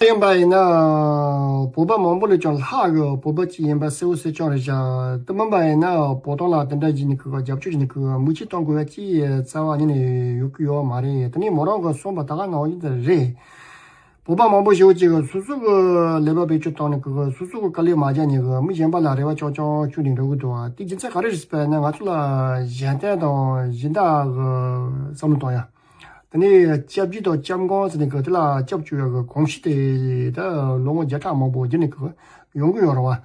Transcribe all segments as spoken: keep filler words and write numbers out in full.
ཡིན་པ་ཡིན་ན། བོད་པ་མང་པོ་ལས་ཀྱང་ལྷག་གི་བོད་པ་གཅིག་ཡིན་པ་གསལ་བོ་གསལ་རྐྱང་རེད་ཤག་དེ་མིན་པ་ཡིན་ན་བོད་དོན་ལ་དེ་འདྲ་བྱས་ནས་ཁོ་གི་རྒྱབ་སྐྱོར་བྱས་ནས་ཁོ་གི་མིག་ཆུ་གཏོང་དགོས་པ་ཅིག་རྩ་བ་ཉིད་ནས་ཡོད་ཀྱི་ཡོད་མ་རེད། དེ་ནས་མོ་རང་གི་གསུངས་པ་ད་ག་ནང་བཞིན་དེ་རེད། བོད་པ་མང་པོ་ཞིག་ཅིག་གིས་སོ་སོ་གི་ཀླད་པ་བེད་སྤྱོད་བཏང་ནས་ཁོ་གི་སོ་སོ་གི་དཀའ་ལས་མ་རྒྱག་ནས་གི་མི་གཞན་པ་ལ་རེ་བ་རྐྱང་རྐྱང་བཅོལ་ནས་འགྲོ་གི་འདུག་དེ་རྒྱུ་མཚན་ག་རེ་རེད་ཟེར་བ་ཡིན་ན། ང་ཚོ་ལ་གཞན་དོན་དང་གཞན་དག་གི་བསམ་བློ་གཏོང་ཡ། དེ་ནས་སྐྱབས་རྗེ་དང་སྐྱབས་མགོན་ཟེར་ནས་གི་དེ་ལ་སྐྱབས་བཅོལ་ཡ་གི་གོམས་གཤིས་དེ་ད་ལོ་ངོ་བརྒྱ་ཕྲག་མང་པོ་བརྒྱུད་ནས་གི་ཡོང་གི་ཡོད་རེད་བ།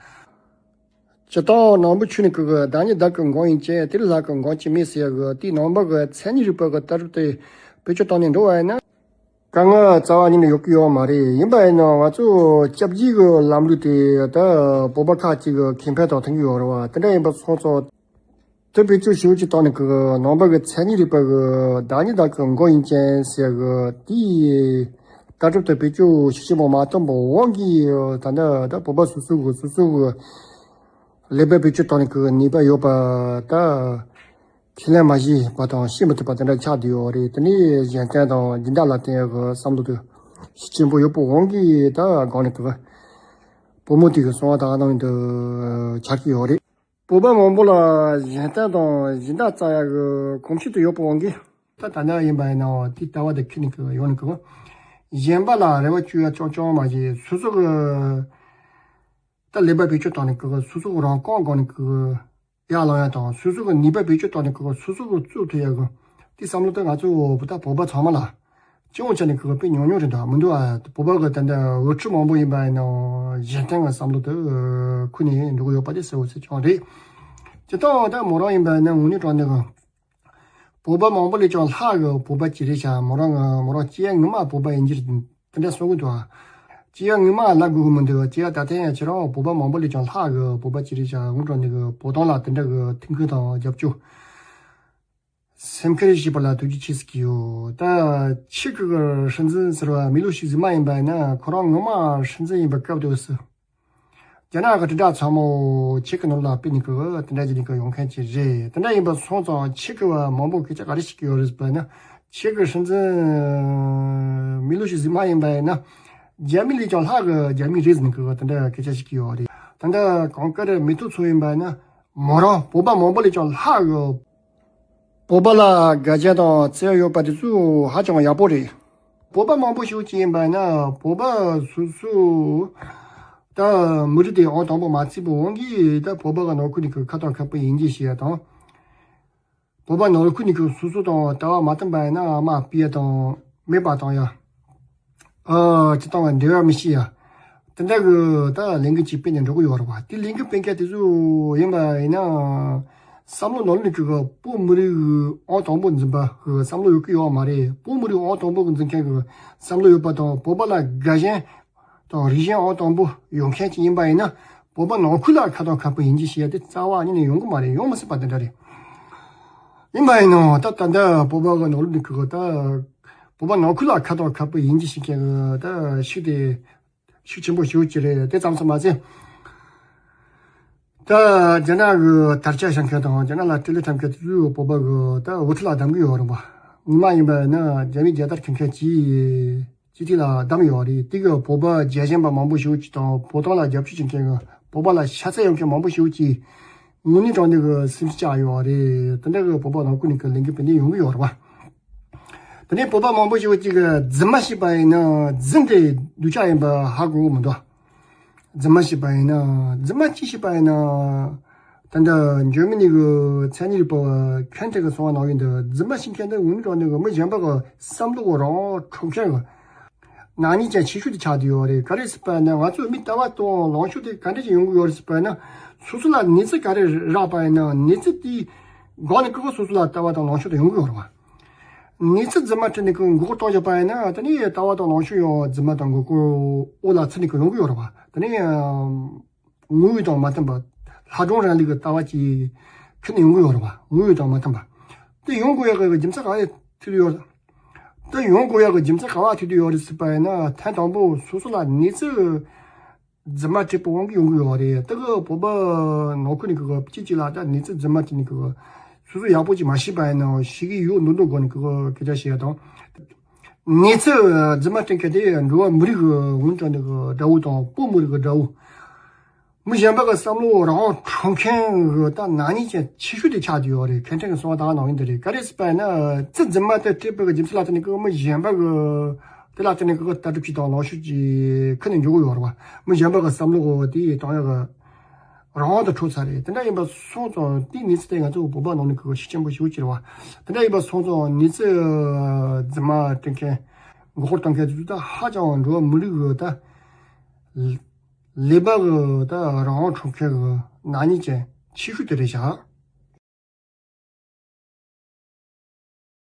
སྤྱིར་བཏང་ནང་པའི་ཆོས་ནི་གི་བདག་ཉིད་བདག་གི་མགོན་ཡིན་ཅིང་། དེ་ལས་ལྷག་གི་མགོན་ཅིག་མེད་ཟེར་ཡ་གི་དེའི་ནང་པ་གི་མཚན་ཉིད་རིག་པ་གི་ལྟ་གྲུབ་དེ་བེད་སྤྱོད་བཏང་ནས་འགྲོ་བ་ཡིན་ན། དཀའ་ངལ་རྩ་བ་ཉིད་ནས་ཡོད་ཀྱི་ཡོད་མ་རེད། ཡིན་པ་ཡིན་ནའང་ང་ཚོ་སྐྱབས་རྗེ་གི་ལམ་ལུགས་དེ་ད་བོད་པ་ཁག་ཅིག་གི་ཁེ་ཕན་དང་མཐུན་གྱི་ཡོད་རེད་བ། དེ་འདྲ་ཡིན་པ་སོང་ཙང་། དེ་བེད་སྤྱོད་ཞིབ་ཅིག་བཏང་ནས་གི་ནང་པ་གི་མཚན་ཉིད་རིག་པ་གི་བདག་ཉིད་བདག་གི་མགོན་ཡིན་ཅིང་ཟེར་གི་དེའི་ལྟ་གྲུབ་དེ་བེད་སྤྱོད་ཤུགས་ཆེན་པོ་མ་བཏང་པའི་དབང་གིས་ད་ལྟ་ད་བོད་པ་སོ་སོ་གི་སོ་སོ་གི་ཀླད་པ་བེད་སྤྱོད་བཏང་ནས་གི་ནུས་པ་ཡོད་པ་ད། ཁས་ལེན་མ་བྱས་པ་དང་ཤེས་མི་ཐུབ་པ་དེ་འདྲ་ཆགས་བསྡད་ཡོད་རེད། དེ་ནས་གཞན་དོན་དང་སྦྱིན་བདག་ལ་བརྟེན་ཡག་གི་བསམ་བློ་དེ་ཤུགས་ཆེན་པོ་ཡོད་པའི་དབང་གིས་ད་སྒང་ནས་གི་བུ་མོ་དེ་གི་གསང་བ་དག་སྣང་དུ་ཆགས་ཀྱི་ཡོད་རེད། བོད་པ་མང་པོ་ལ་གཞན་དོན་དང་སྦྱིན་བདག་བརྩི་ཡག་གི་གོམས་གཤིས་དེ་ཡོད་པའི་དབང་གིས། ད་ད་ལྟ་ཡིན་པ་ཡིན་ནའང་དེའི་ལྟ་བ་དེ་ཁྱེར་ནས་གི་ཡོང་ནས་གི་གཞན་པ་ལ་རེ་བ་བཅོལ་ཡག་ཅང་ཅང་མ་བྱས། སོ་སོ་གི་ད་ཀླད་པ་བེད་སྤྱོད་བཏང་ནས་གི་སོ་སོ་གི་རང་རྐང་སྒང་ནས་གི་ཡར་ལངས་ཡག་དང་སོ་སོ་གི་ནུས་པ་བེད་སྤྱོད་བཏང་ནས་གི་སོ་སོ་གི་རྩོད་ཐུབ་ཡག་གི་དེ་བསམ་བློ་དེ་ང་ཚོ་ད་བོད་པ་ཚང་མ་ལ་སྤྱི་ཡོངས་ཆ་ནས་གི་དཔེ་ཉུང་ཉུང་རེད། ད་མི་འདུག་ཨ། བོད་པ་གི་ད་ལྟ་འུ་ཚོ་མང་པོ་ཡིན་པ་ཡིན་ནའང་གཞན་དོན་གི་བསམ་བློ་དེ་ཁུར་ནས་འགྲོ་གི་ཡོད་པ་དེ་གསལ་བོ་གསལ་རྐྱང་རེད། སྤྱིར་བཏང་ད་མོ་རང་ཡིན་པ་ཡིན་ན་དངོས་གནས་དྲང་གནས་གི་བོད་པ་མང་པོ་ལས་ཀྱང་ལྷག་གི་བོད་པ་ཅིག་རེད་ཤག་མོ་རང་ང་མོ་རང་སྐྱེ་ཡག་སྔོན་མ་བོད་པ་ཡིན་གྱི་རེད། དེ་འདྲ་གསུང་གི་འདུག་ཨ། སྐྱེ་ཡག་སྔོན་མ་ལབ་དགོས་ཀྱི་མི་འདུག་སྐྱེ་ཡག་ད་ཐེངས་ཡང་ཁྱེད་རང་བོད་པ་མང་པོ་ལས་ཀྱང་ལྷག་གི་བོད་པ་ཅིག་རེད་ཤག་དངོས་དྲང་གནས་གི་བོད་དོན་ལ་དེ་འདྲ་གི་མཐུན་འགྱུར་དང་རྒྱབ་སྐྱོར། སེམས་ཁུར་བྱས་པ་ལ་ཐུགས་རྗེ་ཆེ་ཟེར་གྱི་ཡོད། ད་ཁྱེད་ཀྱི་སྲིད་འཛིན་ཟེར་བ་མི་ལོ་ཞིག་ཟིན་མ་ཡིན་པ་ཡིན་ན་ཁོ་རང་སྔོན་མ་སྲིད་འཛིན་ཡིན་པའི་སྐབས་དུས་སུ། རྒྱ་ནག་གི་དྲིལ་བསྒྲགས་ཚང་མ་ཁྱེད་ཀྱི་ནང་ལ་སྤེལ་ནས་གི་དེ་འདྲ་བྱས་ནས་གི་ཡོང་མཁན་ཅིག་རེད། དེ་འདྲ་ཡིན་པ་སོང་ཙང་ཁྱེད་ཀྱི་བ་མང་པོ་སྐད་ཆ་ག་རེ་བཤད་ཀྱི་ཡོད་རེད་ཟེར་བ་ན། ཁྱེད་ཀྱི་སྲིད་འཛིན་མི་ལོ་ཞིག་ཟིན་མ་ཡིན་པ་ཡིན་ན། རྒྱ་མི་ལས་ཀྱང་ལྷག་གི་རྒྱ་མི་རེད་ཟེར་ནས་གི་དེ་འདྲ་སྐད་ཆ་བཤད་ཀྱི་ཡོད་རེད། ད་ལྟ་གངས་དཀར་མི་ཐོག་ཚོ་ཡིན་པ་ཡིན་ན། མོ་རང་བོད་པ་མང་པོ་ལས་ཀྱང་ལྷག་གི་བོད་པ་ལ་དགའ་ཞེན་དང་བརྩེ་བ་ཡོད་པ་དེ་ཚོ་ཧ་ཅང་ཡག་པོ་རེད། བོད་པ་མང་པོ་ཞིག་ཅིག་ཡིན་པ་ན་བོད་པ་སོ་སོ་ད་མི་རིགས་དེ་ཨང་དང་པོ་མ་བརྩིས་པའི་དབང་གིས་ད་བོད་པ་གི་ནང་ཁུལ་ནས་གི་ཁ་དང་ཁ་སྤུ་ཡིན་གཅིག་བྱེད་ཡ་དང་། བོད་པ་ནང་ཁུལ་ནས་གི་སོ་སོ་དང་ལྟ་བ་མ་མཐུན་པ་ཡིན་ན་དམའ་སྤེལ་ཡ་དང་མེད་པ་བཏང་ཡ། ཨ་ཅི་བཏང་བ་འབྲེལ་བ་མི་བྱེད་ཡ། དེ་འདྲ་གི་ད་ལས་འགུལ་ཅིག་སྤེལ་ནས་འགྲོ་གི་ཡོད་རེད་བ། དེ་ལས་འགུལ་སྤེལ་མཁན་དེ་ཚོ་ཡིན་པ་ཡིན་ན། བསམ་བློ་ནང་ལོགས་ཀྱི་བོད་མི་རིགས་ཨང་དང་པོ་འཛིན་པ་གི་བསམ་བློ་ཡོད་ཀྱི་ཡོད་མ་རེད། བོད་མི་རིགས་ཨང་དང་པོ་གི་འཛིན་མཁན་གི་བསམ་བློ་ཡོད་པ་དང་བོད་པ་ལ་དགའ་ཞེན་དང་རིགས་ཞེན་ཨང་དང་པོ་ཡོད་མཁན་ཅིག་ཡིན་པ་ཡིན་ན། བོད་པ་ནང་ཁུལ་ལ་ཁ་དང་ཁ་སྤུ་ཡིན་གཅིག་བྱེད་ཡ་དེ་རྩ་བ་ཉིད་ནས་ཡོང་གི་མ་རེད། ཡོང་མི་སྲིད་པ་དེ་འདྲ་རེད། ཡིན་པ་ཡིན་ནའང་ད་ད་ལྟ་བོད་པ་གི་ནང་ལོགས་ནས་གི་ད་བོད་པ་ནང་ཁུལ་ལ་ཁ་དང་ཁ་སྤུ་ཡིན་གཅིག་བྱེད་མཁན་གི་ད་ཤུགས་དེ། ཤུགས་ཆེན་པོ་ཞེ་པོ་ཅིག་རེད། དེ་ཙམ་དུ་མ་ཟད། ད་རྒྱ་ནག་གི་དར་ཆ་བཞག་མཁན་དང་རྒྱ་ནག་ལ་སྤྲེལ་ལད་འཁྲབ་མཁན་དེ་ཚོས་བོད་པ་གི་ད་འུ་ཚོ་ལ་གདམ་གི་ཡོད་རེད་པ། ངོ་མ་ཡིན་པ་ཡིན་ན་རྒྱ་མིས་རྒྱལ་དར་འཁྱེར་མཁན་གྱིས་ཅི་ཐད་ལ་གདམ་ཡོད་རེད། དེ་གི་བོད་པ་རྒྱལ་ཞེན་པ་མང་པོ་ཞེ་པོ་ཅིག་དང་བོད་དོན་ལ་རྒྱབ་སྐྱོར་བྱེད་མཁན་གི་བོད་པ་ལ་ཤ་ཚ་ཡོད་མཁན་མང་པོ་ཞེ་པོ་ཅིག་དངོས་གནས་དྲང་གནས་ཀྱི་སེམས་ཤུགས་བཅག་ཡོད་རེད། དེ་འདྲ་གི་བོད་པ་ནང་ཁུལ་ནས་ཀྱི་ལས་འགུལ་སྤེལ་ནས་ཡོང་གི་ཡོད་རེད་བ། དེ་ནས་བོད་པ་མང་པོ་ཞིག་གིས་རྫུན་མ་བཤད་པ་ཡིན་ན་རྫུན་དེ་སྡུག་ཅག་ཡིན་པ་ཧ་གོ་གི་མི་འདུག་རྫུན་མ་བཤད་པ་ཡིན་ན་རྫུན་མ་ཅི་བཤད་པ་ཡིན་ན། ད་ལྟ་འཇར་མ་ནི་གི་མཚན་ཉིད་རིག་པ་བ་ཁན་ཏེ་གི་གསུང་བ་ནང་བཞིན་དུ་རྫུན་མ་བཤད་མཁན་དེ་དངོས་གནས་དྲང་གནས་གི་མི་གཞན་པ་གི་བསམ་བློ་གི་རང་འཕྲོག་མཁན་གི་ནག་ཉེས་ཅན་ཆེ་ཤོས་དེ་ཆགས་བསྡད་ཡོད་རེད། ག་རེ་ཟེར་བ་ན་ང་ཚོའི་མི་ལྟ་བ་དང་ལངས་ཕྱོགས་དེ་ག་འདྲ་ཞིག་ཡོང་གི་ཡོད་རེད་ཟེར་བ་ན། སོ་སོ་ལ་ནུས་ཚད་ག་རེ་རག་པ་ཡིན་ན་ནུས་ཚད་དེའི་སྒང་ནས་ཀི་ཀོ་སོ་སོ་ལ་ལྟ་བ་དང་ལངས་ཕྱོགས་དེ་ཡོང་གི་ཡོད་རེད་བ། ནུས་ཚད་རྫུན་མ་ཁྲིད་ནས་ཀི་མགོ་སྐོར་གཏོང་བཞག་པ་ཡིན་ན་དེ་ནས་ལྟ་བ་དང་ལངས་ཕྱོགས་ཡང་རྫུན་མ་དང་མགོ་སྐོར་འོག་ལ་ཚུད་ནས་ཀི་ཡོང་གི་ཡོད་རེད་བ། དེ་ནས་དངོས་ཡོད་དང་མ་མཐུན་པ། ལྷ་སྒྲུང་རིང་ལུགས་ཀྱི་ལྟ་བ་ཅིག་ཁྱེར་ནས་ཡོང་གི་ཡོད་རེད་བ། དངོས་ཡོད་དང་མ་མཐུན་པ། དེ་ཡོང་དགོས་ཡག་གི་རྒྱུ་མཚན་ག་རེ་ཐུག་ཡོད། དེ་ཡོང་དགོས་ཡག་གི་རྒྱུ་མཚན་ག་བ་ཐུག་དུ་ཡོད་རེད་ཟེར་བ་ཡིན་ན་ཐེངས་དང་པོ་སོ་སོ་ལ་ནུས་ཚད་རྫུན་མ་ཁྲིད་པའི་དབང་གིས་ཡོང་གི་ཡོད་རེད། དེ་གི་བོད་པ་ནང་ཁུལ་ནས་གི་གཅིག་གཅིག་ལ་ད་ནུས་ཚད་རྫུན་མ་ཁྲིད་ནས་གི་སོ་སོ་ཡག་པོ་ཅིག་མ་ཤེས་པ་ཡིན་ནའང་ཤེས་ཀྱི་ཡོད་མདོག་མདོག་སྒོ་ནས་གི་སྐད་ཆ་བཤད་ཡ་དང་། གནས་ཚུལ་རྫུན་མ་སྤྲད་མཁན་དེ་འགྲོ་བ་མི་རིགས་ཀྱི་འོན་ཀྱང་ནི་གི་དགྲ་བོ་དང་བོད་མི་རིགས་ཀྱི་དགྲ་བོ། མི་གཞན་པ་གི་བསམ་བློ་རང་དབང་འཕྲོག་མཁན་གི་ད་ནག་ཉེས་ཅན་ཆེ་ཤོས་དེ་ཆགས་བསྡད་ཡོད་རེད། མཁན་སྤྲད་ཀྱི་གསང་བ་དེ་ནང་ཡིན་དེ་རེད། ག་རེ་ཟེར་བ་ཡིན་ན་ཚིག་རྫུན་མ་དེ་སྤྲད་པའི་གི་རྒྱུ་མཚན་ལ་བརྟེན་ནས་གི་མི་གཞན་པ་གི་དེ་ལ་བརྟེན་ནས་གི་ལྟ་གྲུབ་ཅིག་དང་ལངས་ཕྱོགས་ཅིག་ཁུར་ནས་འཇོག་གི་ཡོད་རེད་བ། མི་གཞན་པ་གི་བསམ་བློ་གི་དེ་བཏང་ཡག་གི་རང་དབང་དེ་འཕྲོག་ཚར་རེད། དེ་འདྲ་ཡིན་པ་སོང་ཙང་དེའི་གནས་ཚུལ་དེ་ང་ཚོ་བོད་པ་ནང་ནས་གི་ཤུགས་ཆེན་པོ་ཞེ་པོ་ཅིག་རེད་བ། དེ་འདྲ་ཡིན་པ་སོང་ཙང་གནས་ཚུལ་རྫུན་མ་སྤྲད་མཁན་མགོ་སྐོར་གཏོང་མཁན་དེ་ཚོ་ད་ཧ་ཅང་འགྲོ་བ་མི་རིགས་གི་ད་ཀླད་པ་གི་ད་རང་དབང་འཕྲོག་མཁན་གི་ནག་ཉེས་ཅན་ཆེ་ཤོས་དེ་རེད་ཤག